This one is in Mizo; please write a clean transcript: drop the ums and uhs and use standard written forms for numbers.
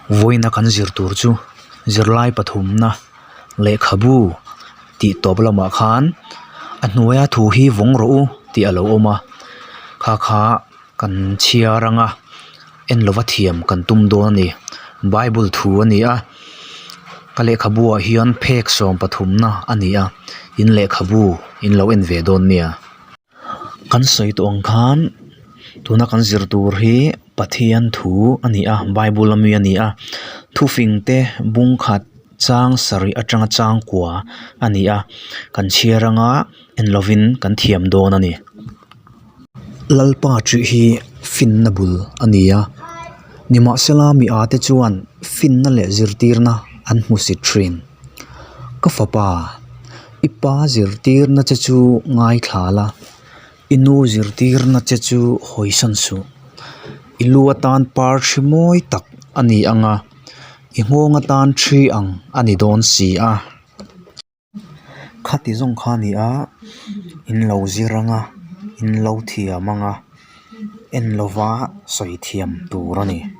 Vawiina kan zir tur chu zirlai pathumna lehkhabu tih tawp lamah khan a hnuaia thu hi vawng rawh u tih a lo awm a kha kha kan chhiar ang a en lova thiam kan tum dawn a ni bible thu a ni a ka lehkhabu ah hian phek sawm pathumna a ni a in lehkhabu in lo en ve dawn nia. Kan sawi tawh ang khan tuna kan zir tur hi Pathian thu a ni a bible ami a ni a thufing te bung khat chang sarih atanga chang kua a ni a kan chhiar anga en lovin kan thiam dawn a ni. Lalpa tih hi finna bul a ni a nimahsela mi â te chuan finna leh zirtirna an hmu si thin. Ka fapa, i pa zirtirna che chu ngaithla la, i nu zirtirna che chu hawisan suh. I lu atan par thi mawi tak a ni ang a, i nghawng atan thi ang a ni dawn si a. Khati zawng kha a ni a, in lo zir ang a, in lo thiam ang a, en lova sawi thiam tur a ni.